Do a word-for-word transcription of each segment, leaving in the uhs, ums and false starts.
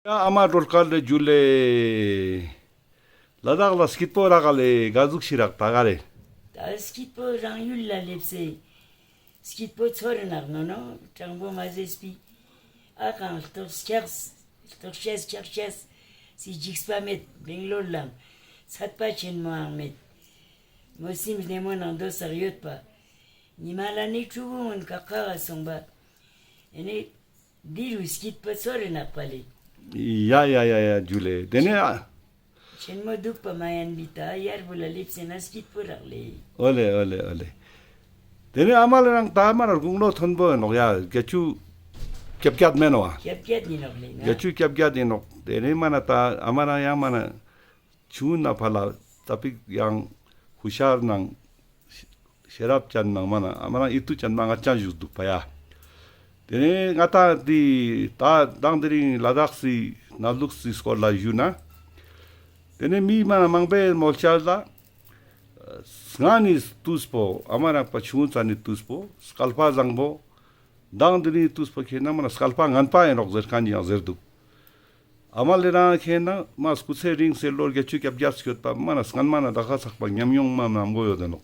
ཡ་ཨ་མ་སྒྲོལ་དཀར་ལེ་ཇུ་ལེ། ལ་དྭགས་ལ་སྐྱིད་པོ་རག་ག་ལེ། ག་ཟུག་ཤིག་རག་ད་ག་རེ། ད་སྐྱིད་པོ་རང་ཡུལ་ལ་སླེབས་སེ་སྐྱིད་པོ་ཚོར་ནག་ནོ་ནོ། སྤྲང་པོ་མ་ཟེར་སྤི་ཨ་གང་ལྟོགས་ཆགས་ལྟོགས་ཤེས་ཆགས་ཤེས་སི་འཇིགས་པ་མེད། བེང་ལོར་ལའང་ཚད་པ་ཆེན་མོའང་མེད། མོ་སིམ་ནེ་མོ་ནང་དོ་སག་ཡོད་པ། ཉི་མ་ལ་ནི་ཕྲུ་གུ་ངུན་ཁ་ཁ་ག་སོང་པ། ཨེ་ནི་འདི་རུ་སྐྱིད་པོ་ཚོར་ནག་པ་ལེ། ཡ་ཡ་ཡ་ཡ་ཇུ་ལེ། དེ་ནས་ཨ། ཆེན་མོ་སྡུག་པ་མ་ཡན་པི་ད་ཡར་བུ་ལ་ལེབས་སེ་ན་སྐྱིད་པོ་རག་ལེ། ཨོ་ལེ་ཨོ་ལེ་ཨོ་ལེ། དེ་ནས་ཨ་མ་ལེ་རང་ད་མ་ར་དགུང་ལོ་མཐོན་པོ་ཡིན་ནོག་ཡ། བརྒྱད་ཅུ་གྱ་བརྒྱད་མེན་ནོག་ཨ། གྱ་བརྒྱད་ཡིན་ནོག་ལེ་ང་། བརྒྱད་ཅུ་གྱ་བརྒྱད་ཡིན་ནོག། དེ་ནས་མ་ན་ད་ཨ་མ་རང་ཡང་མ་ན་ཆུང་ན་ཕ་ལ་ད་པིག་ཡང་ཧུ་ཤར་ནང་ཤེས་རབ་ཅན་ནང་མ་ན་ཨ་མ་རང་ཨིད་ཏུ་ཅན་མ་ང་ཅན་བཞུགས་འདུག་པ་ཡ། དེ་ནས་ང་ད་འདི་ད་དང་དེ་རིང་ལ་དྭགས་སི་ནང་ལུགས་སི་སྐོར་ལ་ཞུ་ན། དེ་ནས་མི་མ་ན་མང་པོའི་མོལ་ཆ་ལ་སྔ་ནི་དུས་པོ་ཨ་མ་རང་པ་ཆུང་ཙ་ནི་དུས་པོ་སྐལ་པ་བཟང་པོ། དང་དེ་རིང་དུས་པོ་ཁེ་ན་མ་ན་སྐལ་པ་ངན་པ་ཡིན་ནོག་ཟེར་མཁན་ཡང་ཟེར་འདུག། ཨ་མ་ལེ་རང་ཁེ་ན་མ་སྐུ་ཚེ་རིང་སེ་ལོ་བརྒྱད་ཅུ་གྱ་བརྒྱད་སྐྱོད་པ་མ་ན་སྔན་མ་ན་ད་ཁ་ཚག་པ་ཉམས་མྱོང་མ་མང་པོ་ཡོད་དེ་ནོག།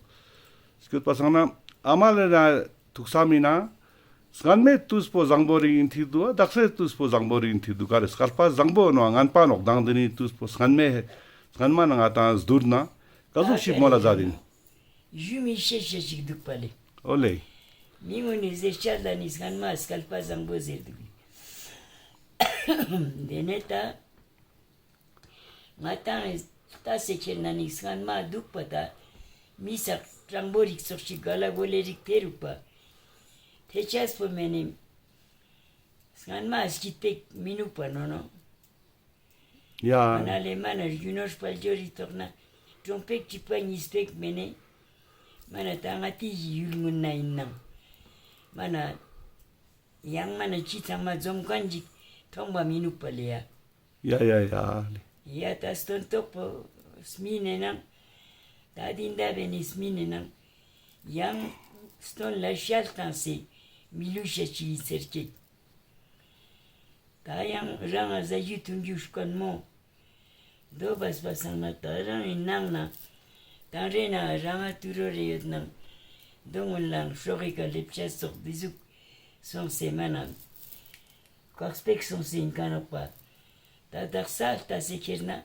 སྐྱོད་པ་སང་ན་ཨ་མ་ལེ་རང་ཐུགས་བསམ་ཡིན་ན་སྔན་མའི་དུས་པོ་བཟང་པོ་རིག་ཡིན་ཐིག་འདུག་ཨ། དག་སའི་དུས་པོ་བཟང་པོ་རིག་ཡིན་ཐིག་འདུག་ག་རེ། སྐལ་པ་བཟང་པོ་ནོ་ངན་པ་ནོག། དང་དེ་རིང་དུས་པོ་སྔན་མའི་སྔན་མ་ན་ང་དང་བསྡུར་ན་ག་ཟུག་ཞིག་མོལ་ལ་མཛད་ཡིན། ཞུ་མི་ཤེས་ཤེས་ཤིག་འདུག་པ་ལེ། ཨོ་ལེ། མི་ངོ་ནི་ཟེར་ཆ་ལ་ནི་སྔན་མ་སྐལ་པ་བཟང་པོ་ཟེར་འདུག་ལེ། དེ་ནས་ད་ང་དང་ལྟ་སེ་ཁྱེར་ན་ནི་སྔན་མ་སྡུག་པ་ད་མི་སག་སྤྲང་པོ་རིག་ཚོགས་ཤིག་ག་ལ་གོ་ལེ་རིག་ཐེ་རུག་པ། ཐེ་ཆས་པོ་མེ་ནི་སྔན་མ་སྐྱིད་པེག་མི་ནུག་པ་ནོ་ནོ། ཡ། མ་ན་ལེ་མ་ན་རྒྱུ་ནོར་དཔལ་འབྱོར་རི་ཐོག་ན་གྲོང་པེག་གཅིག་པ་གཉིས་པེག་མེ་ནེ། མ་ན་ད་ང་ཏི་ཡི་ཡུལ་ངུན་ན་ཡིན་ནང་། མ་ན་ཡང་མ་ན་ཅི་ཚང་མ་འཛོམས་མཁན་ཅིག་མཐོང་བ་མི་ནུག་པ་ལེ་ཡ། ཡ་ཡ་ཡ་ལེ། ཡ་ད་སྟོན་ཐོག་པོ་སྨིན་ནེ་ནང་། ད་དིན་ད་བེ་ནི་སྨིན་ནེ་ནང་། ཡང་སྟོན་ལ་ཤལ་བཏང་སེ་མི་ལུས་ཤ་ཅི་ཡི་ཚེར་སྐྱེད། ད་ཡང་རང་ང་ཟ་རྒྱུ་འཐུང་རྒྱུ་དཀོན་མོ། དོ་བས་པ་སང་ན་ད་རང་ཡིན་ནང་ན། དང་རེ་ན་རང་ང་ཏུ་རོ་རེ་ཡོད་ནང་། དོ་སྔོན་ལའང་ཤོག་གི་ཀ་ལེབ་ཆ་སོགས་འདི་ཟུག་སོང་སེ་མ་ན། ཀག་སྤེག་སོང་སེ་ཡིན་ཀ་ནོག་པ། ད་དག་ས་ལྟ་སེ་ཁྱེར་ན།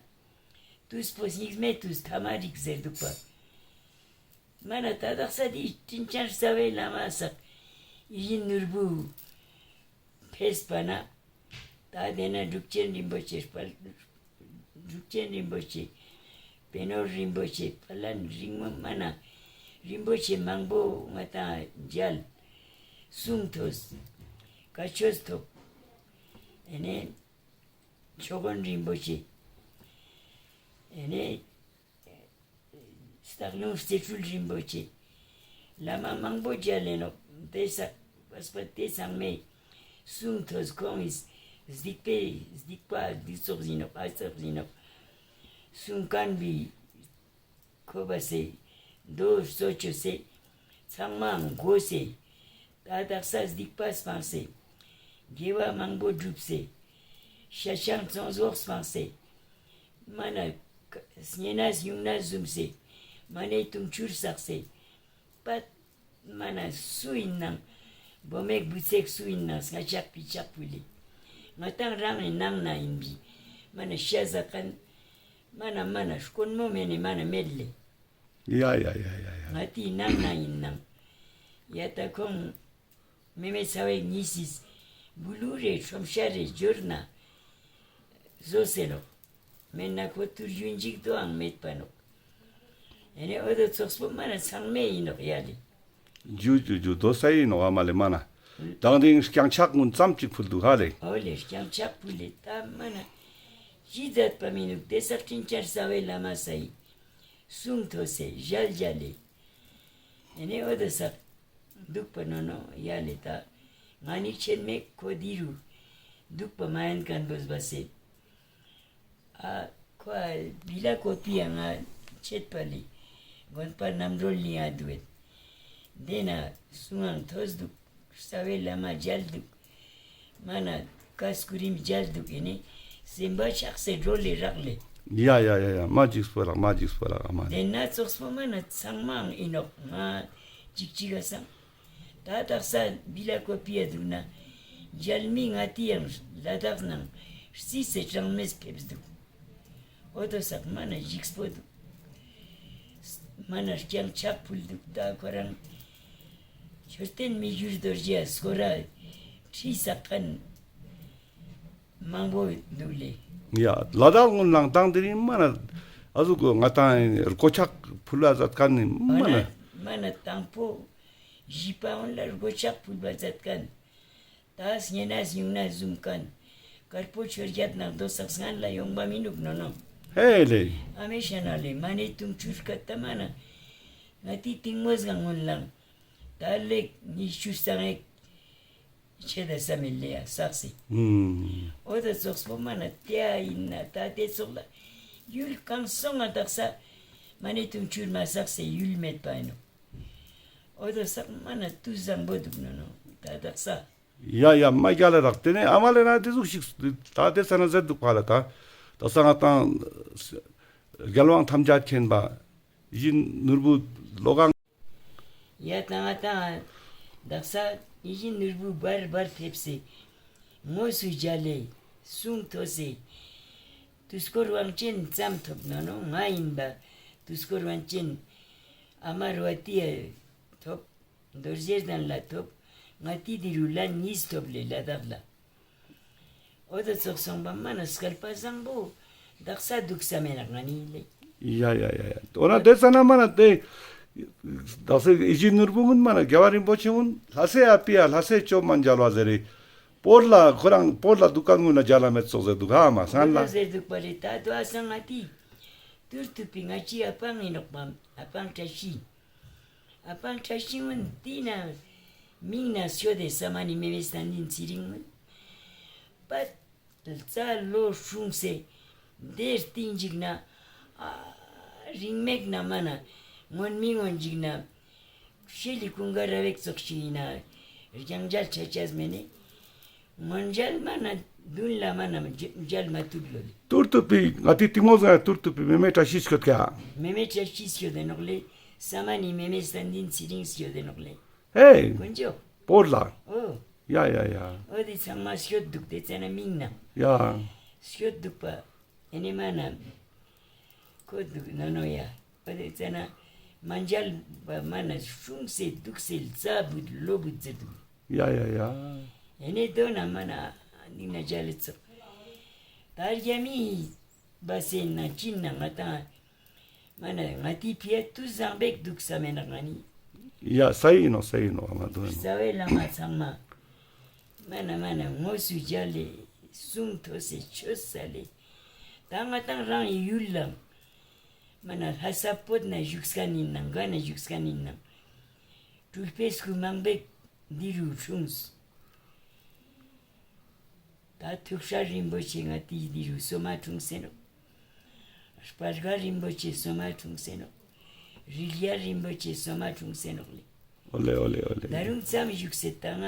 དུས་པོ་སྙིགས་མའི་དུས་ཐ་མ་རིག་ཟེར་འདུག་པ། མ་ན་ད་དག་ས་འདི་དྲིན་ཅན་རྩ་བའི་བླ་མ་སག་ཡིད་བཞིན་ནོར་བུ་ཕེབས་པ་ན། ད་དེ་ན་འབྲུག་ཆེན་རིན་པོ་ཆེ་དཔལ། འབྲུག་ཆེན་རིན་པོ་ཆེ། པེ་ནོར་རིན་པོ་ཆེ་དཔལ་ལན་རིང་མོ་མ་ན། རིན་པོ་ཆེ་མང་པོ་ང་དང་མཇལ། གསུང་ཐོས། བཀའ་ཆོས་ཐོབ། ཨེ་ནེ། ཆོས་དགོན་རིན་པོ་ཆེ། ཨེ་ནེ། སྟག་ལུང་རྩེ་སྤྲུལ་རིན་པོ་ཆེ། བླ་མ་མང་པོ་མཇལ་ལེ་ནོག། དེ་ས་བས་པ་དེ་ཚང་མའི་གསུང་ཐོས་ཁོང་ངིས་སྡིག་པའི་སྡིག་པ་འདི་ཙོགས་ཡིན་ནོག་ཨ་ཙོགས་ཡིན་ནོག། གསུང་མཁན་པི་ཁོ་པ་སེ་མདོ་གཙོ་ཆོ་སེ་ཚང་མའང་གོ་སེ། ད་དག་ས་སྡིག་པ་སྤངས་སེ། དགེ་བ་མང་པོ་བསྒྲུབས་སེ། ཤ་ཆང་ཚོང་ཟོག་སྤངས་སེ། མ་ན་ཉེ་ན་ཉུང་ན་བཟུམ་སེ། མ་ནེ་དུང་ཕྱུར་བསགས་སེ། པད་མ་ན་སུ་ཡིན་ནང་། བུ་མེག་བུ་ཚེག་སུ་ཡིན་ནང་སྔ་ཆག་པི་ཆག་པུ་ལེ། ང་དང་རང་ཡིན་ནང་ན་ཡིན་པི། མ་ན་ཤ་ཟ་མཁན། མ་ན་མ་ན་དཀོན་མོ་མེ་ནེ་མ་ན་མེད་ལེ། ཡ་ཡ་ཡ་ཡ་ཡ། ང་ཏི་ནང་ན་ཡིན་ནང་། ཡ་ད་ཁོང་མེ་མེ་ཚ་བའི་ཉིས་སིས་བུ་ལུ་རེ་ཁྲོམ་ཤ་རེ་འབྱོར་ན་བཟོ་སེ་ནོག། མེན་ན་ཁོ་ཐུར་རྒྱུན་ཅིག་དོའང་མེད་པ་ནོག། ཨེ་ནེ་འོ་དོ་ཙོགས་པོ་མ་ན་ཚང་མེ་ཡིན་ནོག་ཡ་ལེ། ཇུ་ཇུ་ཇུ་དོ་ས་ཡིན་ནོག་ཨ་མ་ལེ་མ་ན། དང་དེང་རྐྱང་ཕྱག་ངུན་ཙམ་ཅིག་ཕུལ་འདུག་ཧ་ལེ། འོ་ལེ་རྐྱང་ཕྱག་ཕུལ་ལེ་ད་མ་ན། ཅི་མཛད་པ་མི་ནུག་དེ་ས་དྲིན་ཅན་རྩ་བའི་བླ་མ་སའི། གསུང་ཐོས་སེ་ཞལ་མཇལ་ལེ། ཨེ་ནེ་འོ་དོ་ས། སྡུག་པ་ནོ་ནོ་ཡ་ལེ་ད། ང་ནི་ཆེན་མེད་ཁོ་འདི་རུ། སྡུག་པ་མ་ཡན་མཁན་བོས་བ་སེ། ཨ་ཁོ་ཨ་བི་ལ་ཀོ་པི་ཡ་ང་ཆེད་པ་ལི། དགོན་པ་རྣམ་གྲོལ་ལི་ཡ་འདུག་ཨེ། དེ་ན་གསུང་ངང་ཐོས་འདུག། རྩ་བའི་བླ་མ་མཇལ་འདུག། མ་ན་བཀའ་སྐུ་རིམ་མཇལ་འདུག་ཨེ་ནེ། སེམས་པ་ཆགས་སེ་འགྲོ་ལེ་རག་ལེ། ཡ་ཡ་ཡ་ཡ། མ་འཇིགས་པོ་རག་མ་འཇིགས་པོ་རག་ཨ་མ་ལེ། དེ་ན་ཙོགས་པོ་མ་ན་ཚང་མའང་ཨིན་ནོག་ང་ཅིག་ཅིག་ག་སང་། ད་དག་ས་བི་ལ་ཀོ་པི་ཡ་འདུག་ན་མཇལ་མི་ང་ཏི་ཡང་ལ་དྭགས་ནང་རྩིས་སེ་གྲངས་མེད་ཕེབས་འདུག་འོ་དོ་སག་མ་ན་འཇིགས་པོ་འདུག་མ་ན་རྐྱང་ཕྱག་ཕུལ་འདུག་ད་ཁོ་རང་མཆོད་རྟེན་མི་འགྱུར་རྡོ་རྗེ་སྐོར་ར་ཁྲི་བསགས་མཁན་མང་པོ་འདུག་ལེ། ཡ་ལ་དྭགས་ངུན་ལང་དང་དེ་རིང་མ་ན་ཨ་ཟུག་གི་ང་དང་སྒོ་ཕྱག་ཕུལ་བ་ཛད་མཁན་ནི་མ་ན། མ་ན་དང་པོ་བཞི་པ་འོན་ལ་སྒོ་ཕྱག་ཕུལ་བ་ཛད་མཁན། ད་སྙེ་ན་སྙུང་ན་ཟུམ་མཁན། དཀར་པོ་ཆོས་རྒྱལ་ནང་དོ་སག་སྔན་ལ་ཡོང་བ་མི་ནུག་ནོ་ནོ། ཧེ་ལེ། ཨ་མེ་ཤ་ན་ལེ་མ་ནེ་དུང་ཕྱུར་ཀ་ད་མ་ན། ང་ཏི་ཏིང་མོ་སྒང་ངུན་ལང་། ད་ལེགས་ཉི་ཤུ་སང་ཨེག་ཆེ་ད་ས་མེ་ལེ་ཡ་སག་སེ། ཨུམ། འོ་ད་ཙོགས་པོ་མ་ན་ཏེ་ཨ་ཨིན་ན་ད་ཏེ་ཙོགས་ལ་ཡུལ་གང་སོང་ང་དག་ས་མ་ནེ་དུང་ཕྱུར་མ་སག་སེ་ཡུལ་མེད་པ་ཨིན་ནོ། འོ་ད་སག་མ་ན་ཏུས་བཟང་པོ་འདུག་ནོ་ནོ་ད་དག་ས། ཡ་ཡ་མ་རྒྱལ་ལ་རག་དེ་ནས་ཨ་མ་ལེ་ན་དེ་ཟུག་ཞིག་ད་དེ་ས་ན་ཟེར་འདུག་པ་ལ་ད། ད་ས་ང་དང་རྒྱལ་དབང་ཐམས་ཅད་མཁྱེན་པ་ཡིད་བཞིན་ནོར་བུ་ལོ་གང་། ཡ་ད་ང་དང་དག་ས་ཡིད་བཞིན་ནོར་བུ་བར་བར་ཕེབས་སེ་དངོས་སུ་མཇལ་ལེ་གསུང་ཐོས་སེ་དུས་འཁོར་དབང་ཆེན་ཙམ་ཐོབ་ནོ་ནོ་ང་ཡིན་པ་དུས་འཁོར་དབང་ཆེན་ཨ་མ་རུ་བ་ཏི་ཡ་ཐོབ། རྡོ་རྗེ་གདན་ལ་ཐོབ། ང་ཏི་དི་རུ་ལན་གཉིས་ཐོབ་ལེ་ལ་དྭགས་ལ། འོ་དོ་ཙོགས་སོང་པ་མ་ན་སྐལ་པ་བཟང་པོ་དག་ས་འདུག་ས་མེད་ན་ང་ནི་ལེ། ཡ་ཡ་ཡ་ཡ། འོ་ན་དེ་ས་ན་མ་ན་དེ་དག་ས་ཡིད་བཞིན་ནོར་བུ་ངུན་མ་ན་རྒྱལ་བ་རིན་པོ་ཆེ་ངུན་ལྷ་སའི་ཨ་པི་ཡ་ལྷ་སའི་ཅོ་མ་མཇལ་བ་ཟེར་རེ། བོད་ལ་ཁོ་རང་བོད་ལ་འདུག་མཁན་ངུན་ལ་མཇལ་ལ་མེད་ཙོགས་ཟེར་འདུག་ཧ་མ་སང་ལ། ཟེར་འདུག་པ་རེད་ད་དོ་ཨ་སང་ང་ཏི་ཏུར་ཏུ་པི་ང་ཅི་ཨ་པང་ཨིན་ནོག་པ་ཨ་པང་བཀྲ་ཤིས། ཨ་པང་བཀྲ་ཤིས་ངུན་ཏི་ན་མིང་ན་སྐྱོད་དེ་ས་མ་ནི་མེ་མེ་སྟན་དིན་ཚེ་རིང་ངུན་པད་རྩ་ལོ་སྲུང་སེ་དེ་སྟིང་ཅིག་ན་ཨ་རིང་མེད་ན་མ་ན་སྔོན་མི་སྔོན་ཅིག་ན་ཤེ་ལི་ཀུན་དགའ་ར་བེག་ཙོགས་ཤིག་ཡིན་ན་རྒྱང་མཇལ་ཆ་ཆས་མེ་ནི་སྔོན་མཇལ་མ་ན་དུན་ལ་མ་ན་མཇལ་མ་ཐུབ་ལོ་ལེ། ཏུར་ཏུ་པི་ང་ཏི་ཏིང་མོ་ཟ་ཏུར་ཏུ་པི་མེ་མེ་བཀྲ་ཤིས་སྐྱོད་ཀྱ། མེ་མེ་བཀྲ་ཤིས་སྐྱོད་དེ་ནོག་ལེ། ས་མ་ནི་མེ་མེ་སྟན་དིན་ཚེ་རིང་སྐྱོད་དེ་ནོག་ལེ། ཧེ། དཀོན་མཆོག་བོད་ལ། འོ། ཡ་ཡ་ཡ། འོ་དེ་ཚང་མ་སྐྱོད་འདུག་དེ་ཙ་ན་མིང་ན། ཡ། སྐྱོད་འདུག་པ། ཨེ་ནེ་མ་ན། ཁོ་འདུག་ནོ་ནོ་ཡ། འོ་དེ་ཙ་ན་མ་མཇལ་བ་མ་ན་སྲུང་སེ་འདུག་སེ་ལ་ཙ་བུད་ལོ་བུད་ཟེར་འདུག་ཡ་ཡ་ཡ། ཨེ་ནེ་དོ་ན་མ་ན་ནིང་ན་མཇལ་ལེ་ཙོགས། ད་རྒྱ་མི་བ་སེ་ན་ཅིན་ན་ང་དང་མ་ན་ང་ཏི་ཕི་ཡ་ཏུ་བཟང་པེག་འདུག་ས་མེད་ན་ང་ནི། ཡ་ས་ཡིན་ནོ་ས་ཡིན་ནོ་ང་དུ་ཡིན་ནོ། རྩ་བའི་བླ་མ་ཚང་མ་མ་ན་མ་ན་དངོས་སུ་མཇལ་ལེ་གསུང་ཐོས་སེ་ཆོས་ས་ལེ། ད་ང་དང་རང་ཡི་ཡུལ་ལ་མ་ན་ལྷ་ས་བོད་ན་བཞུགས་མཁན་ཡིན་ན་ག་ན་བཞུགས་མཁན་ཡིན་ན་སྤྲུལ་པའི་སྐུ་མང་པེག་འདི་རུ་འཁྲུངས། ད་ཐུགས་སྲས་རིན་པོ་ཆེ་ང་ཏི་འདི་རུ་སོ་མ་འཁྲུངས་སེ་ནོག་དཔལ་དགའ་རིན་པོ་ཆེ་སོ་མ་འཁྲུངས་སེ་ནོག་རི་རྒྱལ་རིན་པོ་ཆེ་སོ་མ་འཁྲུངས་སེ་ནོག་ལེ། ཨོ་ལེ་ཨོ་ལེ་ཨོ་ལེ། ད་རུང་ཙམ་བཞུགས་སེ་ད་ང་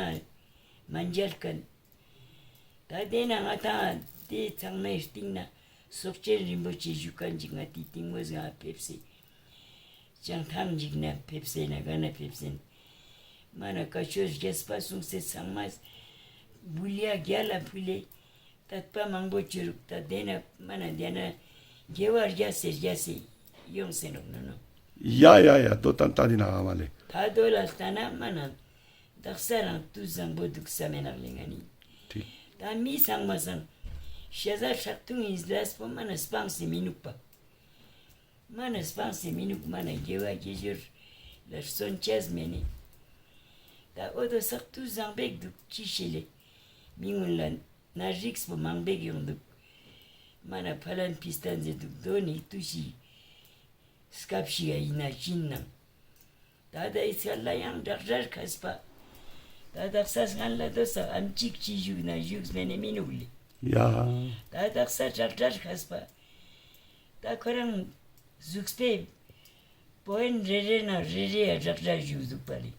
མ་མཇལ་མཁན། ད་དེ་ན་ང་དང་དེ་ཚང་མའི་སྟེང་ན་སོག་ཆེན་རིན་པོ་ཆེ་བཞུགས་མཁན་ཅིག་ང་ཏི་ཏིང་མོ་ཟ་ཕེབས་སེ། བྱང་ཐང་ཅིག་ན་ཕེབས་སེ་ན་ག་ན་ཕེབས་སེ་ན། མ་ན་བཀའ་ཆོས་རྒྱས་པ་གསུངས་སེ་ཚང་མ་འབུལ་ཡ་རྒྱ་ལ་ཕུལ་ལེ། དད་པ་མང་པོ་བཅོལ་རུག་ད་དེ་ན་མ་ན་དེ་ན་དགེ་བ་རྒྱ་སེ་རྒྱ་སེ་ཡོང་སེ་ནོག་ནོ་ནོ། ཡ་ཡ་ཡ་དོ་ཏན་ཏན་ཡིན་ན་ཨ་མ་ལེ། ད་དོ་ལ་ལྟ་ན་མ་ན་དག་ས་རང་ཏུ་བཟང་པོ་འདུག་ས་མེད་ནག་ལེ་ང་ནི། ད་མི་ཚང་མ་སང་ཤ་ཟ་ཁྲག་འཐུང་ཡིན་ལས་པོ་མ་ན་སྤངས་སེ་མི་ནུག་པ། མ་ན་སྤངས་སེ་མི་ནུག་མ་ན་དགེ་བ་དགེ་སྦྱོར་ལ་བརྩོན་བྱས་མེད་ནི། ད་འོ་དོ་སག་ཏུ་བཟང་པེག་འདུག་ཅི་ཤེས་ལེ། མི་ངུན་ལ་ན་རིགས་པོ་མང་པེག་ཡོང་འདུག་མ་ན་ཕ་ལན་ཕི་སྟན་ཟེར་འདུག་དོ་ནི་ཏུ་ཤི་སྐབས་ཤིག་ཡ་ཡིན་ན་ཤིན་ནམ། ད་ད་ཨི་ཚར་ལ་ཡང་དྲག་དྲག་ཁས་པ། ད་དག་ས་སྔན་ལ་དོ་ས་ཨམ་ཅིག་ཅི་བཞུགས་ན་བཞུགས་མེད་ནི་མི་ནུག་ལེ། ཡ། ད་དག་ས་དྲག་དྲག་ཁས་པ། ད་ཁོ་རང་གཟུགས་པོའི་པོ་ཨིན་རེ་རེ་ན་རེ་རེ་ཡ་དྲག་དྲག་བཞུགས་འདུག་པ་ལེ།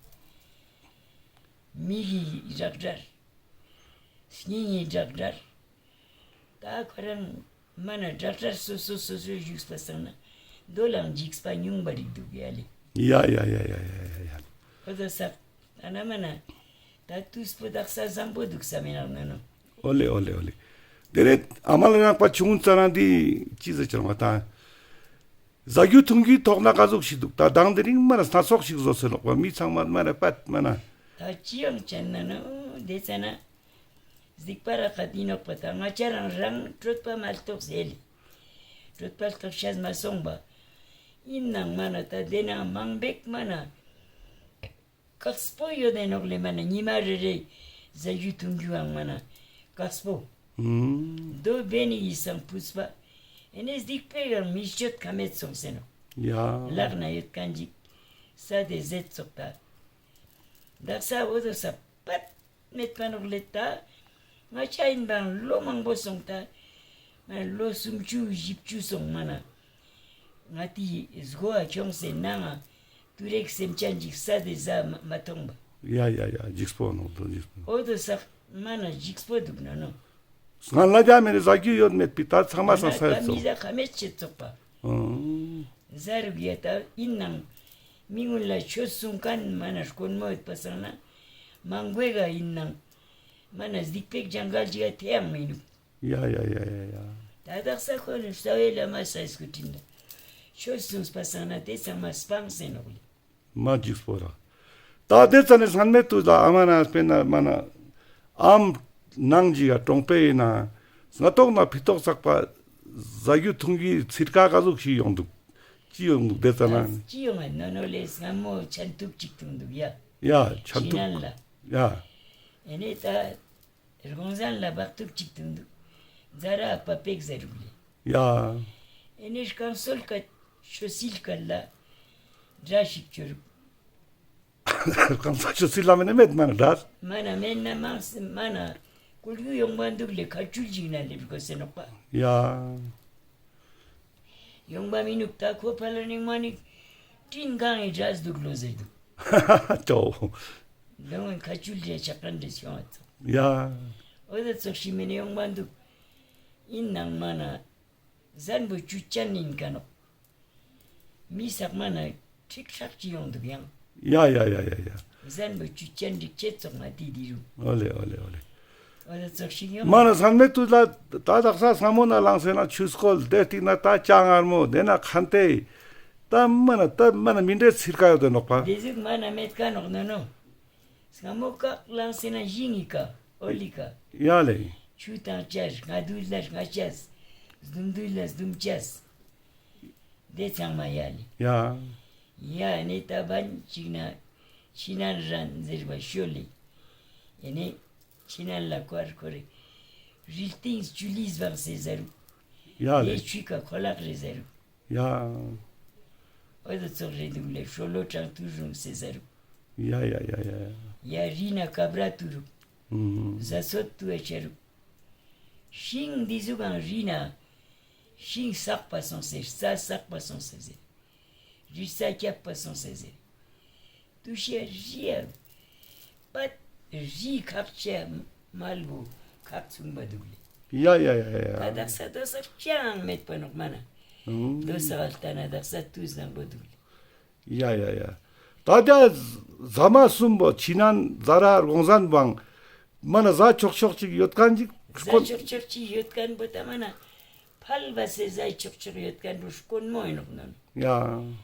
མིག་གི་དྲག་དྲག་སྙིང་གི་དྲག་དྲག་ད་ཁོ་རང་མ་ན་དྲག་དྲག་སོ་སོ་སོ་སོ་བཞུགས་པ་སང་ན་མདོ་ལའང་འཇིགས་པ་ཉུང་བ་རིག་འདུག་ཡ་ལེ། ཡ་ཡ་ཡ་ཡ་ཡ་ཡ་ཡ། ཁོ་ཚོ་ས་ད་ན་མ་ན་ད་དུས་པོ་དག་ས་བཟང་པོ་འདུག་ས་མེ་ནང་ན་ནོ། ཨོ་ལེ་ཨོ་ལེ་ཨོ་ལེ། དེ་རེད། ཨ་མ་ལ་ནག་པ་ཆུང་ཙ་ན་འདི་ཅི་ཟེར་ཆོག་མ་ད། ཟ་རྒྱུ་འཐུང་རྒྱུའི་ཐོག་ན་ག་ཟུག་ཞིག་འདུག་ད་དང་དེ་རིང་མ་ན་སྣ་ཚོགས་ཤིག་བཟོ་སེ་ལོག་པ་མི་ཚང་མ་མ་ན་པད་མ་ན། ད་ཅི་ཡང་ཅན་ན་ནོ་དེ་ཙ་ན། གཟིགས་པ་ར་ཁ་ཏི་ནོག་པ་ད་ང་ཅ་རང་རང་གྲོད་པ་མ་ལྟོགས་ཟེར་ལེ། གྲོད་པ་ལྟོགས་ཤེས་མ་སོང་པ། ཡིན་ནང་མ་ན་ད་དེ་ན་མང་བེག་མ་ན། ཀགས་པོ་ཡོད་དེ་ནོག་ལེ་མ་ན་ཉི་མ་རེ་རེ་ཟ་རྒྱུ་འཐུང་རྒྱུའང་མ་ན་ཀགས་པོ། ཨུམ། དོ་བེ་ནི་ཡི་སང་ཕུས་པ། ཨེ་ནེ་སྡིག་པའི་ཡང་མི་སྤྱོད་ཁ་མེད་སོང་སེ་ནོག་ཡ། ལག་ན་ཡོད་ཁན་ཅིག་ས་དེ་ཟེད་ཙོག་ད། དག་ས་འོ་དོ་ས་པད་མེད་པ་ནོག་ལེ་ད། ང་ཅ་ཡིན་པའང་ལོ་མང་པོ་སོང་ད། ང་ལོ་སུམ་ཅུ་བཞི་བཅུ་སོང་མ་ན། ང་ཏི་སྒོ་ཨ་ཁྱོངས་སེ་ནང་ང་ཏུ་རེག་སེམས་ཅན་ཅིག་ས་དེ་ཟ་མ་མ་ཐོང་པ། ཡ་ཡ་ཡ་འཇིགས་པོ་ནོག་དོ་འཇིགས་པོ། འོ་དོ་ས་མ་ན་འཇིགས་པོ་འདུག་ན་ནོ། སྔན་ལ་རྒྱ་མེ་རེ་ཟ་རྒྱུ་ཡོད་མེད་པི་ད་ཚང་མ་སང་ས་ཡོད་ཙོག་མི་ཟ་ཁ་མེད་ཆེ་ཙོག་པ། ཨང་། ཟ་རུག་ཡ་ད་ཡིན་ནང་། མི་ངུན་ལ་ཆོས་གསུང་མཁན་མ་ན་དཀོན་མོ་ཡོད་པ་སང་ན། མང་གོས་ག་ཡིན་ནང་། མ་ན་སྡིག་པའི་ཇང་གལ་ཅིག་ག་ཐེ་ཡང་མི་ནུག་ཡ་ཡ་ཡ་ཡ་ཡ། ད་དག་ས་ཁོ་ནི་རྩ་བའི་བླ་མ་ས་སྐུ་དྲིན་ལ། ཆོས་གསུངས་པ་སང་ན་དེ་ཚང་མ་སྤངས་སེ་ནོག་ལེ། མ་འཇིགས་པོ་ར། ད་དེ་ཙ་ནེ་སྔན་མེ་དུས་ལ་ཨ་མ་ན་སྤེ་ན་མ་ན། ཨམ་ནང་ཅིག་ག་གྲོང་པེ་ཡིན་ན། སྔ་ཏོག་ན་ཕི་ཏོག་ཚག་པ། ཟ་རྒྱུ་འཐུང་རྒྱུའི་ཚིར་ཀ་ག་ཟུག་ཞིག་ཡོང་འདུག་ཅི་ཡོང་འདུག་དེ་ཙ་ན། ཅི་ཡོང་ང་ནོ་ནོ་ལེ་སྔ་མོ་ཆན་ཐུག་ཅིག་འཐུང་འདུག་ཡ། ཡ་ཆན་ཐུག་ཅི་ནན་ལ། ཡ། ཨེ་ནེ་ད། རྒོང་ཟན་ལ་བག་ཐུག་ཅིག་འཐུང་འདུག་ཛ་ར་ཨ་པ་པེག་ཟེར་རུག་ལེ། ཡ། ཨེ་ནེ་རྐང་སོལ་ཀ་ཆོ་སིལ་ཀ་ལ་དྲ་ཞིག་ཅོ་རུག་རྐང་སོལ་ཆོ་སིལ་ལ་མེ་ནེ་མེད་མ་ན་དྲ། མ་ན་མེད་ན་མང་སེ་མ་ན་ཀུལ་གུ་ཡོང་པ་འདུག་ལེ་ཁ་ཆུལ་ཅིག་ན་ལེབ་གོ་སེ་ནོག་པ། ཡ། ཡོང་པ་མི་ནུག་ད་ཁོ་ཕ་ལ་ནིང་མ་ནི་ཀྲིན་གང་ཡི་དྲ་འདུག་ལོ་ཟེར་འདུག་ཅོ། ལོ་ངན་ཁ་ཆུལ་རེ་ཆག་ཁན་རེ་ཤོང་ཨ་ཙོག་ཡ། འོ་ད་ཙོག་ཤི་མེ་ནེ་ཡོང་པ་འདུག་ཡིན་ནང་མ་ན། ཟན་བོ་ཅུ་ཅན་ཡིན་ཀ་ནོག་མི་ས་མ་ན་ཁྲིག་ཁྲག་ཅི་ཡོང་འདུག་ཡང་། ཡ་ཡ་ཡ་ཡ་ཡ། ཟན་བོ་ཅུ་ཅན་རིག་ཆེ་ཙོག་མ་ཏི་དི་རུ། ཨོ་ལེ་ཨོ་ལེ་ཨོ་ལེ། འོ་ད་ཙོག་ཤིག་ཡོང་། མ་ན་སྔན་མེ་དུས་ལ་ད་དག་ས་སྔ་མོ་ན་ལངས་སེ་ན་ཆུ་སྐོལ་དེ་སྟིང་ན་ད་ཅ་མངར་མོ་དེ་ན་ཁན་ཏེ། ད་མ་ན་ད་མ་ན་མི་འདྲེ་ཚིར་ཀ་ཡོད་དེ་ནོག་པ། དེ་ཟུག་མ་ན་མེད་ཀ་ནོག་ནོ་ནོ། སྔ་མོ་ཀག་ལངས་སེ་ན་ཞིང་ངི་ཀ་ཨོ་ལི་ཀ་ཡ་ལེ། ཆུ་དང་ཅ་སྔ་དུས་ལ་སྔ་ཅས། ཟླུམ་དུས་ལ་ཟླུམ་ཅས། དེ་ཚང་མ་ཡ་ལེ། ཡ། ཡ་ནི་ད་བན་ཅིག་ན་ཕྱི་ནང་རན་ཟེར་བ་ཤོ་ལེ། ཡ་ནི་ཕྱི་ནང་ལ་ཀོར་ཀོར་རེ། རིལ་ཏིང་ཅུ་ལི་སྦང་སེ་ཟེར་རུ། ཡ་ལེ། དེ་ཆུ་ཀ་ཁོ་ལག་རེ་ཟེར་རུ། ཡ། འོ་དོ་ཙོགས་རེ་འདུག་ལེ་ཧྲོ་ལོ་གྲང་དུ་རུང་སེ་ཟ་རུག་ཡ་ཡ་ཡ་ཡ། ཡ་རི་ན་ཀ་བྲ་ཏུ་རུག་ཨུམ། ཟ་སོད་ཏུ་ཨ་ཆ་རུག་ཤིང་འདི་ཟུག་གང་རི་ན། ཤིང་སག་པ་སོང་སེ་རྩྭ་སག་པ་སོང་སེ་ཟེར། རི་རྩྭ་སྐྱབ་པ་སོང་སེ་ཟེར། ཏུ་ཤ་རི་ཡ། པད་རི་ཁག་ཆེ་མལ་བོ་ཁག་ཚུང་བ་འདུག་ལེ། ཡ་ཡ་ཡ་ཡ། ད་དག་ས་དོ་ས་ཅང་མེད་པ་ནོག་མ་ན། ཨུམ། དོ་ས་བལ་ལྟ་ན་དག་ས་ཏུ་ཟང་པོ་འདུག་ལེ། ཡ་ཡ་ཡ། ད་དེ་ཟ་མ་གསུམ་པོ་ཕྱི་ནང་ཟ་ར་རྒོང་ཟན་བང་། མ་ན་ཟ་ཆོག་ཆོག་ཅིག་ཡོད་ཁན་ཅིག་ཟ་ཆོག་ཆོག་ཅིག་ཡོད་ཁན་བོ་ད་མ་ན། ཕལ་བ་སེ་ཟ་ཆོག་ཆོག་ཡོད་ཁན་བོ་དཀོན་མོ་ཡིན་ནོག་ནོ། ཡ།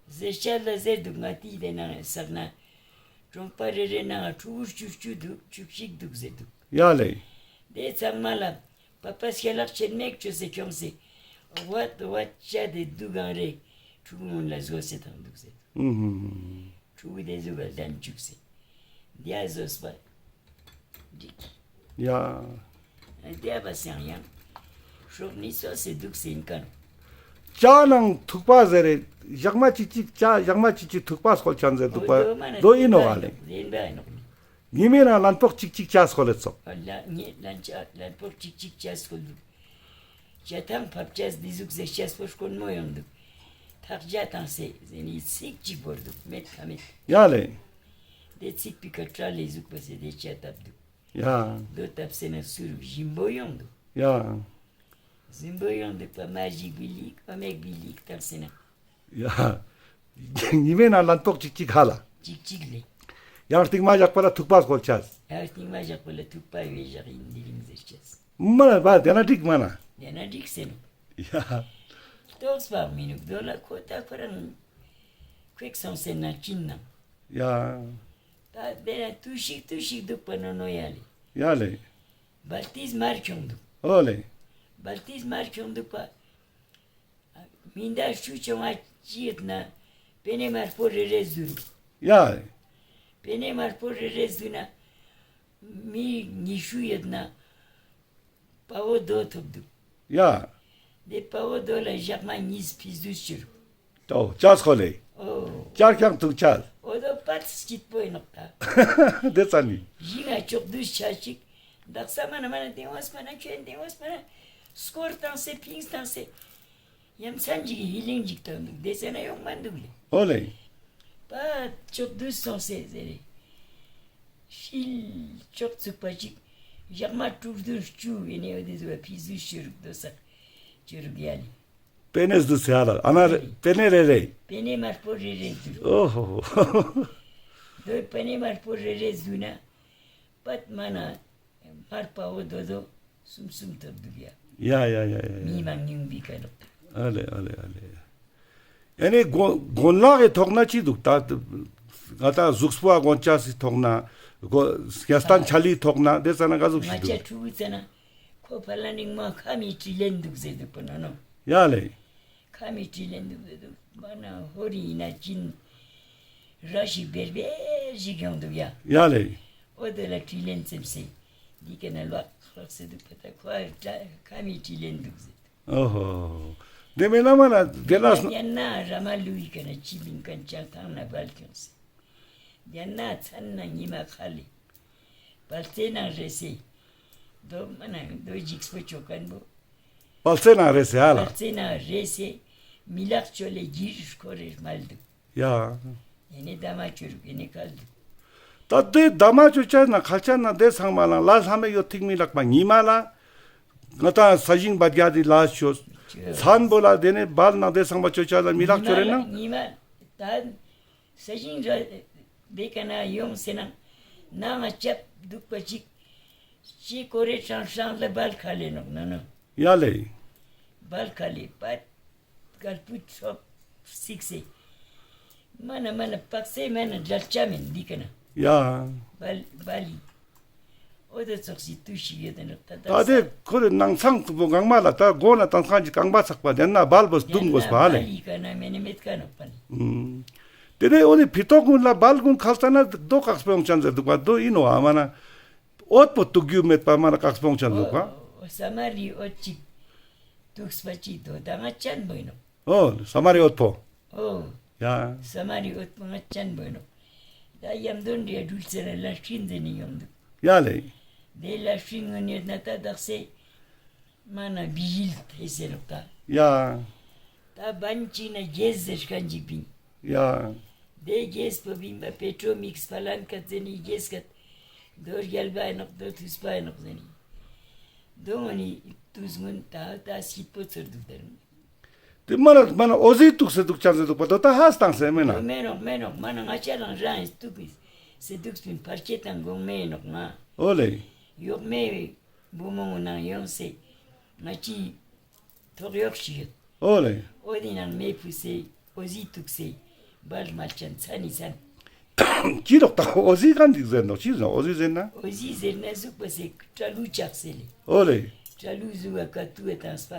ཟེར་ཆ་ལ་ཟེར་འདུག་ང་ཏི་དེ་ན་ས་ན། གྲོང་པ་རེ་རེ་ནང་ཕྲུ་གུ་བཅུ་བཅུ་འདུག་བཅུ་གཅིག་འདུག་ཟེར་འདུག་ཡ་ལེ། དེ་ཚང་མ་ལ་པ་པ་སྐྱ་ལག་ཆེན་མེག་ཆོས་སེ་ཁྱོངས་སེ། ཝད་ཝད་ཅ་དེ་འདུག་གང་རེ་ཕྲུ་གུ་མུན་ལ་བཟོ་སེ་ཐང་འདུག་ཟེར། ཨུམ། ཕྲུ་གུ་དེ་ཟུག་ག་ལྡན་བཅུག་སེ། དེ་ཡ་བཟོས་པ། འགྲིག་ཡ། དེ་ཡ་བ་སང་ཡང་། ཤོག་ནི་སོ་སེ་འདུག་སེ་ཡིན་ཀ་ནོ། ཅ་ནང་ཐུག་པ་ཟེར་རེ། ཞག་མ་ཅིག་ཅིག་ཅ་ཞག་མ་ཅིག་ཅིག་ཐུག་པ་སྐོལ་ཆན་ཟེར་འདུག་པ། དོ་ཡིན་ནོག་ཨ་ལེ། ཡིན་པ་ཡིན་ནོག་ཉི་མའི་ནང་ལན་ཕོག་ཅིག་ཅིག་ཅ་སྐོལ་ལེ་ཙོག་ཨ་ལ་ཉི་ལན་ཅ་ལན་ཕོག་ཅིག་ཅིག་ཅ་སྐོལ་འདུག་ཅ་ཐང་ཕབ་ཅས་འདི་ཟུག་ཟེར་ཅས་པོ་དཀོན་མོ་ཡོང་འདུག་ཐག་ཅ་ཐང་སེ་ཟེར་ནི་ཚིག་ཅིག་བོར་འདུག་མེད་ཁ་མེད། ཡ་ལེ། དེ་ཚིག་པི་ཀ་ཏྲ་ལེ་ཟུག་པ་སེ་དེ་ཅ་བཏབ་འདུག་ཡ། དོ་བཏབ་སེ་ན་སུ་རུག་ཞིམ་པོ་ཡོང་འདུག་ཡ། ཟིན་པོ་ཡོང་འདུག་པ། མ་ཞིག་བི་ལིག་ཨོ་མེག་བི་ལིག་བཏང་སེ་ན། ཡ། ཉི་མའི་ནང་ལན་ཏོག་ཅིག་ཅིག་ཧ་ལ། ཅིག་ཅིག་ལེ། ཡང་རྟིང་མ་བཞག་པ་ལ་ཐུག་པ་སྐོལ་ཆས། ཡང་རྟིང་མ་བཞག་པ་ལ་ཐུག་པ་བེ་བཞག་ཡིན་འདི་རིང་ཟེར་ཆས། མ་ན་བ་དེ་ན་འགྲིག་མ་ན། དེ་ན་འགྲིག་སེ་ནོ། ཡ། ཏོག་སྤག་མི་ནུག་དོ་ལ་ཁོ་ད་ཁོ་རང་ཁོ་ཁེག་སོང་སེ་ན་ཅིན་ནང་། ཡ། ད་དེ་ན་ཏུ་ཤིག་ཏུ་ཤིག་འདུག་པ་ནོ་ནོ་ཡ་ལེ། ཡ་ལེ། བལ་ཏིས་མར་ཁྱོང་འདུག་ཨོ་ལེ། བལ་ཏིས་མར་ཁྱོང་འདུག་པ། མི་འདའ་ཤུ་ཆུང་ང་ཅི་ཡོད་ན་པེ་ནེ་མར་པོ་རེ་རེ་ཟུན། ཡ། པེ་ནེ་མར་པོ་རེ་རེ་ཟུན་ན་མི་ཉི་ཤུ་ཡོད་ན་པ་བོ་དོ་ཐོབ་འདུག་ཡ། དེ་པ་བོ་དོ་ལ་ཞག་མ་ཉིས་ཕི་ཟུས་ཅི་རུ། ཏོ་ཅས་ཁོ་ལེ། ཨོ། ཅར་ཁྱང་ཐུག་ཅས། ཨོ་དོ་པད་སྐྱིད་པོ་ཡིན་ནོག་ད། དེ་ཙ་ནི། ཞིང་ང་ཅོག་དུས་ཆ་ཞིག་དག་ས་མ་ན་མ་ན་དེ་འོས་མ་ན་ཁྱོད་དེ་འོས་མ་ན་སྐོར་བཏང་སེ་ཕིངས་བཏང་སེ། ཡ་མཚན་ཅིག་གི་ཧི་ལིང་ཅིག་བཏང་འདུག་དེ་ཟེར་ན་ཡོང་མ་འདུག་ལེ། ཨོ་ལེ། པ་ཅོག་དུས་སོང་སེ་ཟེར་རེ། ཤིལ་ཅོག་ཚུགས་པ་ཅིག་ཞག་མ་དྲུག་བདུན་བཅུ་ཡིན་ནས་འོ་དེ་ཟུག་པ་ཕི་ཟུས་ཤོ་རུག་དོ་སག་ཅོ་རུག་ཡ་ལེ། པེ་ནེ་སྡུ་སེ་ཧ་ལ་ཨ་ན་རེ་པེ་ནེ་རེ་རེ། པེ་ནེ་མར་པོ་རེ་རེ་ཟུ། ཨོ་ཧོ་ཧོ། དོ་པེ་ནེ་མར་པོ་རེ་རེ་ཟུ་ན་པད་མ་ན་མར་པ་བོ་དོ་དོ་སུམ་སུམ་ཐོབ་འདུག་ཡ། ཡ་ཡ་ཡ་ཡ་ཡ། མི་མང་ཉུང་བི་ཀ་ནོག་ད། ཨ་ལེ་ཨ་ལེ་ཨ་ལེ། ཨ་ནི་གོན་གོན་ལག་གི་ཐོག་ན་ཅི་འདུག་ད། ང་ད་གཟུགས་པོ་གོན་ཆས་སི་ཐོག་ན། གོ་སྐྱ་སྟན་ཆ་ལི་ཐོག་ན་དེ་ཙ་ན་ག་ཟུག་ཞིག་འདུག་ང་ཅ་ཕྲུ་གུ་ཙ་ན་ཁོ་ཕ་ལ་ནི་མ་ཁ་མི་ཀྲི་ལེན་འདུག་ཟེར་འདུག་པ་ན་ནོ། ཡ་ལེ། ཁ་མི་ཀྲི་ལེན་འདུག་ཟེར་འདུག་པ་ན་ཧོ་རི་ཡིན་ན་ཅིན་ར་ཞིག་བེར་བེར་ཞིག་ཡོང་འདུག་ཡ། ཡ་ལེ། འོ་དེ་ལ་ཀྲི་ལེན་ཙེམ་སེ་འདི་ཀ་ན་ལོག་ལོག་ཟེར་འདུག་པ་ད་ཁོ་ཁ་མི་ཀྲི་ལེན་འདུག་ཟེར། ཨོ་ཧོ། དེ་མེད་ན་མ་ན་དེ་ལ་སོ། ཡང་ན་ར་མ་ལུའི་ཀ་ན་ཅི་མིན་ཀ་ན་ཅང་ཐང་ན་བལ་ཁྱོངས། ཡང་ན་མཚན་ན་ཉི་མ་ཁ་ལེ། བལ་རྩེ་ནང་རེ་སེ། དོ་མ་ན་དོ་འཇིགས་པོ་ཅོ་ཁན་བོ། བལ་རྩེ་ནང་རེ་སེ་ཧ་ལ། བལ་རྩེ་ནང་རེ་སེ། མི་ལག་ཅོ་ལེ་གྱིར་ཁོ་རེ་མལ་འདུག་ཡ། ཨེ་ནེ་ད་མ་ཅོ་རུག་ཨེ་ནེ་ཁལ་འདུག་ད་དེ་ད་མ་ཅོ་ཆ་ན་ཁལ་ཆ་ན་དེ་ཚང་མ་ལ་ལ་ལྷ་མེ་ཡོད་ཐིག་མི་ལག་པ་ཉི་མ་ལ། ང་ད་ས་ཞིང་བ་རྒྱ་དི་ལ་ཅོ། ཅོ། མཚན་པོ་ལ་དེ་ནེ་བལ་ནང་དེ་ཚང་མ་ཅོ་ཆ་ལ་མི་ལག་ཅོ་རེ་ན། ཉི་མ་ལ་ཉི་མ་ད་ས་ཞིང་ར་དེ་ཀ་ན་ཡོང་སེ་ན་ནང་ང་ཅབ་འདུག་པ་ཅིག་ཅི་ཀོ་རེ་ཧྲང་ཧྲང་ལ་བལ་ཁ་ལེ་ནོག་ན་ནོ། ཡ་ལེ། བལ་ཁ་ལེ་པད། གལ་པུ་ཚོགས་སིག་སེ། མ་ན་མ་ན་པག་སེ་མ་ན་འཇལ་ཆ་མེན་འདི་ཀ་ན། ཡ། བལ་བལ་ལི། འོ་དེ་ཚོགས་སི་ཏུ་ཞིག་ཡོད་དེ་ནོག་ད་ད་ད་དེ་ཁོ་རེ་ནང་ཚང་པོ་གང་མ་ལ་ད་གོ་ན་དང་ཁང་གི་རྐང་པ་ཚག་པ་དེ་ན་བལ་བོ་སྡུམ་དགོས་པ་ཧ་ལེ། བལ་ལི་ཀ་ན་མེ་ནེ་མེད་ཀ་ནོག་པ་ནི། ཨུམ། དེ་ནེ་འོ་དེ་ཕི་ཏོག་གུན་ལ་བལ་གུན་ཁལ་ཙ་ན་དོ་ཀག་སྤོང་ཅན་ཟེར་འདུག་པ་དོ་ཨིན་ནོ་ཨ་མ་ན། འོད་པོ་དུག་རྒྱུ་མེད་པ་མ་ན་ཀག་སྤོང་ཅན་འདུག་པ། ཨོ་ས་མ་རི་འོད་ཅིག་དུག་སྤ་ཅིག་དོ་ད་ང་ཅན་བོ་ཨིན་ནོག་ཨོ་ས་མ་རི་འོད་པོ། ཨོ། ཡ། ས་མ་རི་འོད་པོ་ང་ཅན་བོ་ཨིན་ནོག་ད་ཡམ་དོན་རི་འགྲུལ་ཚེ་ལ་ལ་ཤིན་ཟེར་ནི་ཡོང་འདུག་ཡ་ལེ། དེ་ལ་ཤིན་ངོ་ནི་ཡོད་ན་ད་དག་སེ་མ་ན་བི་ཡིལ་ཐེ་སེ་ནོག་ད། ཡ། ད་བན་ཅིག་ན་རྒྱས་ཟེར་ཁན་ཅིག་བིན། ཡ། དེ་རྒྱས་པོ་བིན་པ་པེ་ཏྲོ་མིགས་པ་ལན་ཀ་ཟེར་ནི་རྒྱས་ཀ། དོ་རྒྱལ་བ་ཨིན་ནོག་དོ་ཐུས་པ་ཨིན་ནོག་ཟེར་ནི། དོ་ངོ་ནི་དུས་སྔོན་ད་ད་སྐྱིད་པོ་ཚོར་འདུག་དར། དེ་མ་ན་མ་ན་འོ་ཟི་དུག་སེ་དུག་ཅན་ཟེར་འདུག་པ་དོ་ད་ཧ་སྟང་སེ་མེ་ན། མེ་ནོག་མེ་ནོག་མ་ན་ང་ཅ་རང་རང་ཨིན་དུག་སེ་དུག་སྤིན་ཕར་ཆེ་དང་གོང་མེ་ནོག་ང་། ཨོ་ལེ། ཡོག་མེ་བུ་མོ་ངོ་ནང་ཡོང་སེ་ང་ཅི་ཐོག་ཡོག་ཤི་ཡོད། ཨོ་ལེ། ཨོ་དེ་ནང་མེ་ཕུ་སེ་འོ་ཟི་དུག་སེ་བལ་མལ་ཅན་ཚ་ནི་ཚན། ཅི་རོག་ད་འོ་ཟི་གང་འདི་ཟེར་ནོག་ཅི་ཟེར་ནོག་འོ་ཟི་ཟེར་ན། འོ་ཟི་ཟེར་ན་ཟུག་པ་སེ་ཀྲ་ལུ་ཅག་སེ་ལེ། ཨོ་ལེ། ཀྲ་ལུ་ཟུ་བ་ཀ་ཏུ་བ་དང་སྤ་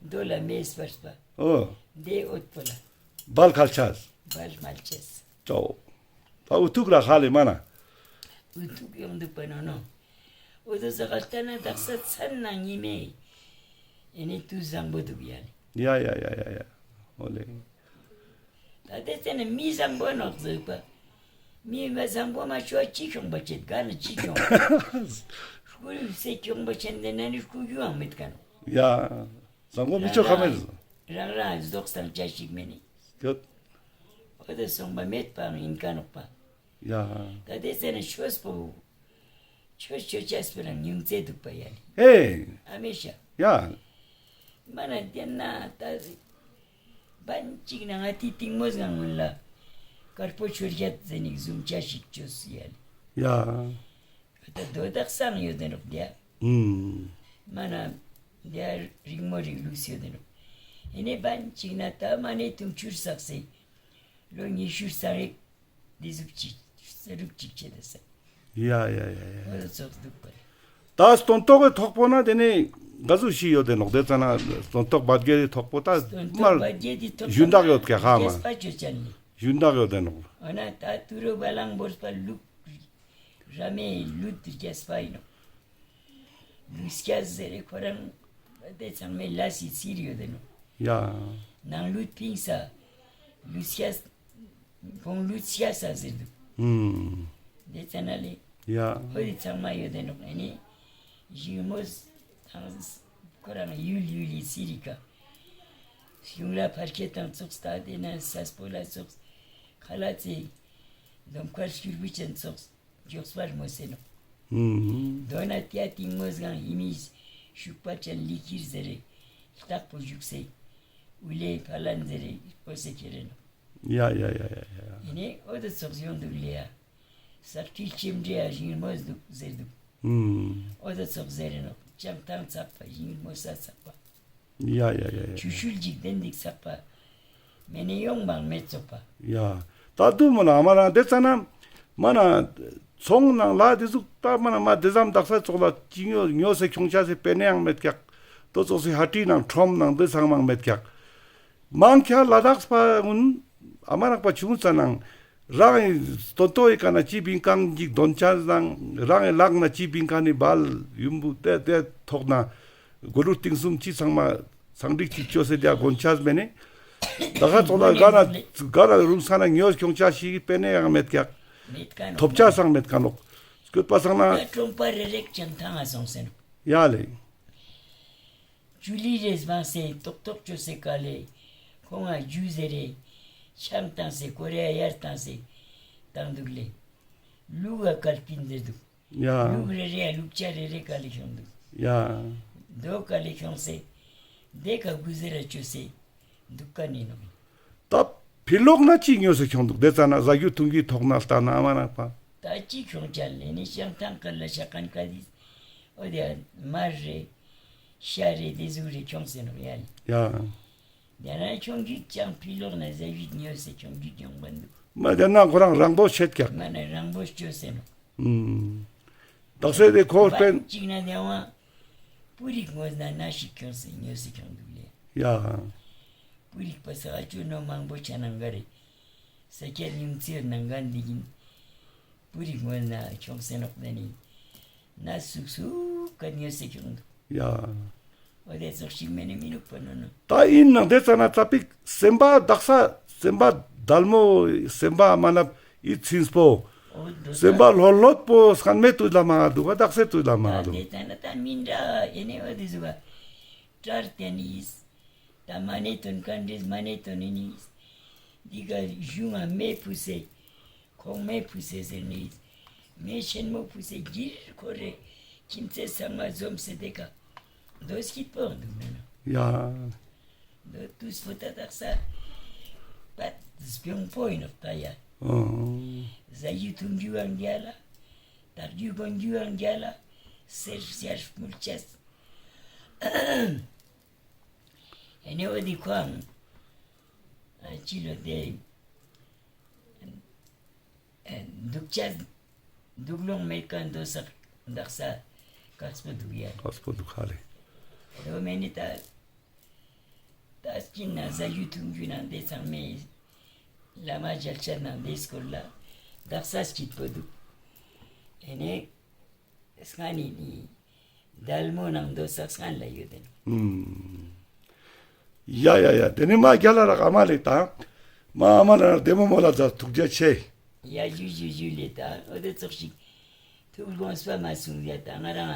དོ་ལ་མེ་སྤར་སྤ། ཨོ། དེ་འོད་པོ་ལ། བལ་ཁལ་ཆས། བལ་མལ་ཆས། ཅོ། ད་འུ་ཐུག་ར་ཧ་ལེ་མ་ན། འུ་ཐུག་ཡོང་འདུག་པ་ནོ་ནོ། འོ་དོ་ཟ་ག་ལྟ་ན་དག་ས་ཚན་ན་ཉི་མེ། ཨེ་ནེ་དུས་བཟང་པོ་འདུག་ཡ་ལེ། ཡ་ཡ་ཡ་ཡ་ཡ། ཨོ་ལེ། ད་དེ་ཚེ་ནི་མི་བཟང་པོ་ནོག་ཟེར་པ། མི་མ་བཟང་པོ་མ་ཆོ་ཅི་ཁྱོང་པ་ཆེན་ག་ན་ཅི་ཁྱོང་། སྐུ་སེ་ཁྱོང་པ་ཆེན་དེ་ན་ནི་སྐུ་རྒྱུ་ཨང་མེད་ཀ་ནོ། ཡ། བཟང་པོ་མི་ཆོག་ཁ་མེད། རང་རང་རྫོགས་སངས་ཅ་ཞིག་མེད་ནི། ཡོད། འོ་དེ་སོང་པ་མེད་པའང་ཡིན་ཀ་ནོག་པ། ཡ། ད་དེ་ཚེ་ནི་ཆོས་པོ། ཆོས་ཆོས་ཅེས་པོ་རང་ཉུང་ཙེ་དུག་པ་ཡ་ལེ། ཨེ། ཨ་མེ་ཤ། ཡ། མ་ན་དེ་ན་ད་བན་ཅིག་ན་ང་ཏི་ཏིང་མོ་སྒང་ངུན་ལ་དཀར་པོ་ཆོས་རྒྱལ་ཟེར་ནི་བཟུམ་ཅ་ཞིག་ཅོས་ཡ་ལེ། ཡ། ད་དོ་དག་སང་ཡོད་དེ་ནོག་དེ། ཨུམ། མ་ན་དེ་རིག་མོ་རིག་ལུགས་ཡོད་དེ་ནོག་ཨེ་ནེ་བན་ཅིག་ན་ད་མ་ནེ་དུང་ཆུར་སག་སེ་ལོ་ཉི་ཤུ་སང་རིག་དེ་ཟུག་ཅིག་ས་རུག་ཅིག་ཆེ་དེ་ས། ཡ་ཡ་ཡ་ཡ། འོ་ཙོགས་དུག་པ། ད་སྟོན་ཐོག་གི་ཐོག་པོ་ན་དེ་ནེ་ག་ཟུག་ཤིག་ཡོད་དེ་ནོག་དེ་ཙ་ན་སྟོན་ཐོག་བད་གེ་དི་ཐོག་པོ་ད་སྟོན་ཐོག་མར་བད་གེ་དི་ཐོག་ཞུན་དག་ཡོད་ཀྱག་ཧ་མ། རྒྱས་པ་ཅོ་ཅན་ནི། ཞུན་དག་ཡོད་དེ་ནོག་འོ་ན་ད་ཏུ་རུ་བ་ལང་བོར་པ་ལུག་ར་མེ་ལུད་དུ་རྒྱས་པ་ཡིན་ནོག་ལུས་སྐྱ་ཟེར་རེ་ཁོ་རང་དེ་ཚང་མའི་ལས་སི་སིར་ཡོད་དེ་ནོག་ཡ། ནང་ལུད་ཕིང་ས་ལུས་སྐྱ་ཁོང་ལུས་སྐྱ་ས་ཟེར་དུག་ཨུམ། དེ་ཙ་ན་ལེ། ཡ། ཁོ་དེ་ཚང་མ་ཡོད་དེ་ནོག་ཨེ་ནེ་ཞིང་མོ་དང་ཁོ་རང་ཡུལ་ཡུལ་ལི་སི་རི་ཀ་གཞུང་ལ་ཕར་ཁེ་དང་ཙོགས་ད་དེ་ན་ས་སྤོ་ལ་ཙོགས་ཁ་ལ་ཙེ་འདོམ་ཁར་སྐྱུར་བུ་ཅན་ཙོགས་མགྱོགས་པར་མོ་སེ་ནོག་ཨུམ། དོ་ན་ཏེ་ཡ་ཏིང་མོ་སྒང་ཧི་མི་ཤུག་པ་ཅན་ལི་ཁིར་ཟེར་རེ་ལྟག་པོ་བཞུགས་སེ་ཨུ་ལེ་ཕ་ལན་ཟེར་རེ་ཨོ་སེ་ཁྱེར་རེ་ནོག་ཡ་ཡ་ཡ་ཡ་ཡ། ཨེ་ནེ་འོ་དེ་ཙོགས་ཡོང་དུག་ལེ་ཡ། ས་ཁྲི་ལྕེ་འབྲེ་ཡ་ཞིང་མོ་དུག་ཟེར་དུག་ཨུམ། འོ་དེ་ཙོགས་ཟེར་རེ་ནོག་ཅང་ཐང་ཚག་པ་ཞིང་མོ་ས་ཚག་པ། ཡ་ཡ་ཡ་ཡ། ཆུ་ཤུལ་འཇིག་རྟེན་འདི་ཚག་པ། མེ་ནེ་ཡོང་མང་མེད་ཙོག་པ། ཡ། ད་དུ་མོ་ན་མ་ན་དེ་ཙ་ན་མ་ན་ཚོང་ནང་ལ་དེ་ཟུག་ད་མ་ན་མ་དེ་ཙམ་དག་ས་ཙོགས་ལ་ཅི་ཉོ་ཉོ་སེ་ཁྱོང་ཆ་སེ་པེ་ནེ་ཡང་མེད་ཀྱག་དོ་ཙོགས་སེ་ཧ་ཏི་ནང་ཁྲོམ་ནང་དེ་ཚང་མང་མེད་ཀྱག་མང་ཁྱ་ལ་དྭགས་པ་གུན་ཨ་མ་རག་པ་ཆུང་ཙ་ནང་རང་ངི་སྟོན་ཐོག་གི་ཀ་ན་ཅི་བིང་ཀང་ཅིག་དོན་ཆ་ནང་རང་ངི་ལག་ན་ཅི་བིང་ཀང་ནི་བལ་ཡུམ་བུ་ཏེ་ཏེ་ཐོག་ན་གོ་རུ་ཏིང་སུམ་ཅི་ཚང་མ་ཚང་འགྲིག་ཅིག་ཅོ་སེ་དེ་དགོན་ཆ་མེ་ནེ་ད་ཁ་ཚོགས་ལ་ག་ན་ག་ན་རུང་ས་ན་ཉོ་ཁྱོང་ཆ་ཞིག་པེ་ནེ་ཡང་མེད་ཀྱག་མེད་ཀ་ནོག་ཐོབ་ཆ་སང་མེད་ཀ་ནོག་སྐྱོད་པ་སང་ན་ད་ཀྲོང་པ་རེ་རེག་ཅང་ཐང་ང་སོང་སེ་ནོག་ཡ་ལེ། ཇུ་ལི་རེས་བང་སེ་ཏོག་ཏོག་ཅོ་སེ་ཀ་ལེ། ཁོང་ང་ཇུ་ཟེར་རེ་ཆམ་བཏང་སེ་ཀོ་རེ་ཡ་ཡར་བཏང་སེ་བཏང་དུག་ལེ། ལུག་ག་ཀལ་པིན་ཟེར་དུག་ཡ། ལུག་རེ་རེ་ཡ་ལུག་ཅ་རེ་རེ་ཀ་ལེ་ཁྱོང་དུག་ཡ། དོ་ཀ་ལེ་ཁྱོང་སེ་དེ་ཀ་གུ་ཟེར་ར་ཅོ་སེ་དུག་ཀ་ནི་ནོག་ད་ཕི་ལོག་ན་ཅི་ཉོ་སེ་ཁྱོང་དུག་དེ་ཙ་ན་ཟ་རྒྱུ་འཐུང་རྒྱུའི་ཐོག་ན་ལྟ་ན་མ་ནག་པ། ད་ཅི་ཁྱོང་ཅ་ལེ་ནི་ཤང་ཐང་ཀ་ལ་ཤ་ཀན་ཀ་དི་འོ་དེ་མར་རེ་ཤ་རེ་དེ་ཟུག་རེ་ཁྱོང་སེ་ནོག་ཡ་ནི། ཡ། དེ་ན་ཁྱོང་རྒྱུ་ཅང་ཕི་ལོག་ན་ཟ་རྒྱུ་ཉོ་སེ་ཁྱོང་རྒྱུ་ཉོང་བ་འདུག་མ་དེ་ན་ཁོ་རང་རང་པོ་ཤེད་ཀྱག་མ་ན་རང་པོ་ཅོ་སེ་ནོག་ཨུམ། དག་སེ་དེ་ཁོ་པན་ཅིག་ན་དེ་བ་པུ་རིག་ངོས་ན་ན་ཞིག་ཁྱོང་སེ་ཉོ་སེ་ཁྱོང་འདུག་ལེ། ཡ། པུ་རིག་པ་ས་ཨ་ཅོ་ནོ་མང་པོ་ཆ་ནང་ག་རེ། ས་ཁྱད་ཉུང་ཚེ་ནང་ག་འདི་གིན། པུ་རིག་ངོས་ན་ཁྱོང་སེ་ནོག་དེ་ནི། ན་སུག་སུག་ག་ཉོ་སེ་ཁྱོང་འདུག་ཡ། འོ་དེ་ཙོགས་ཤིག་མེ་ནི་མི་ནུག་པ་ནོ་ནོ། ད་ཨིན་ནང་དེ་ཙ་ན་ཙ་པིག་སེམས་པ་དག་ས་སེམས་པ་དལ་མོ་སེམས་པ་མ་ནབ་ཨི་ཚིན་པོ། འོ་དོ་ད། སེམས་པ་ལྷོད་ལྷོད་པོ་སྐན་མེད་དུ་ལ་མ་འདུག་ག་དག་སེ་དུ་ལ་མ་ད་འདུག་དེ་ཙ་ན་ད་མི་འདྲ་ཨེ་ནེ་འོ་དེ་ཟུག་ག་ཏྲར་ཏེ་ནི་ཨིས། ད་མ་ནེ་དོན་ག་འདྲེས་མ་ནེ་དོན་ནི་ནི་ཨིས། འདི་ག་གཞུང་ང་མེ་ཕུ་སེ། ཁོང་མེ་ཕུ་སེ་ཟེར་ནི། མེ་ཆེན་མོ་ཕུ་སེ་འཇིར་ཁོ་རེ་ཁྱིམ་མཚེས་ཚང་མ་འཛོམས་སེ་དེ་ཀ་དོ་སྐྱིད་པོ་འདུག་ན་ན། ཡ། དོ་དུས་པོ་ད་དག་ས་པད་སྤྱང་པོ་ཡིན་ནོག་ད་ཡ། ཨང་། ཟ་རྒྱུ་འཐུང་རྒྱུའང་རྒྱལ་ལ། བཏགས་རྒྱུ་གོན་རྒྱུའང་རྒྱལ་ལ། སེར་སེར་མུལ་ཆས། ཨེ་ནེ་འོ་དི་ཁོའང་ཨ་ཅི་ལོ་དེ་ཨ་དུག་ཅ་དུག་ལོང་མེད་ཀ་འདོད་ས་དག་ས་དཀགས་པོ་འདུག་ཡ། དཀགས་པོ་འདུག་ཧ་ལེ། དོ་མེ་ནི་ད་ད་སྐྱིད་ན་ཟ་རྒྱུ་འཐུང་རྒྱུ་ནང་དེ་ཚང་མེ་བླ་མ་མཇལ་ཆ་ནང་དེ་སྐོར་ལ་དག་ས་སྐྱིད་པོ་འདུག་ཨེ་ནེ། སྔ་ནི་ནི་དལ་མོ་ནང་དོ་ས་སྔ་ལ་ཡོད་དེ་ནོ། ཨུམ། ཡ་ཡ་ཡ། དེ་ནི་མ་རྒྱལ་ལ་རག་ཨ་མ་ལེ་ད། མ་ཨ་མ་ལ་རག་བདེ་མོ་མོ་ལ་ད་ཐུགས་རྗེ་ཆེ། ཡ་ཞུ་ཞུ་ཞུ་ལེ་ད་འོ་དེ་ཙོགས་ཤིག་ཐུགས་དགོངས་པ་མ་གསུངས་ཡ་ད་ང་རང་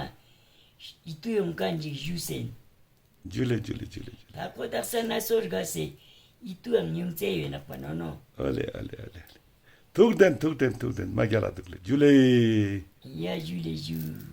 ཨི་ཏུ་ཡོང་མཁན་ཅིག་ཞུ་སེན། ཇུ་ལེ་ཇུ་ལེ་ཇུ་ལེ་ཇུ་ལེ། ད་ཁོ་དག་ས་ན་སོར་ག་སེ་ཨི་ཏུའང་ཉུང་ཙེ་ཡོད་ནག་པ་ནོ་ནོ། ཨ་ལེ་ཨ་ལེ་ཨ་ལེ་ཨ་ལེ། ཐུགས་བདེན་ཐུགས་བདེན་ཐུགས་བདེན། མ་རྒྱལ་ལ་འདུག་ལེ། ཇུ་ལེ། ཡ་ཇུ་ལེ་ཇུ།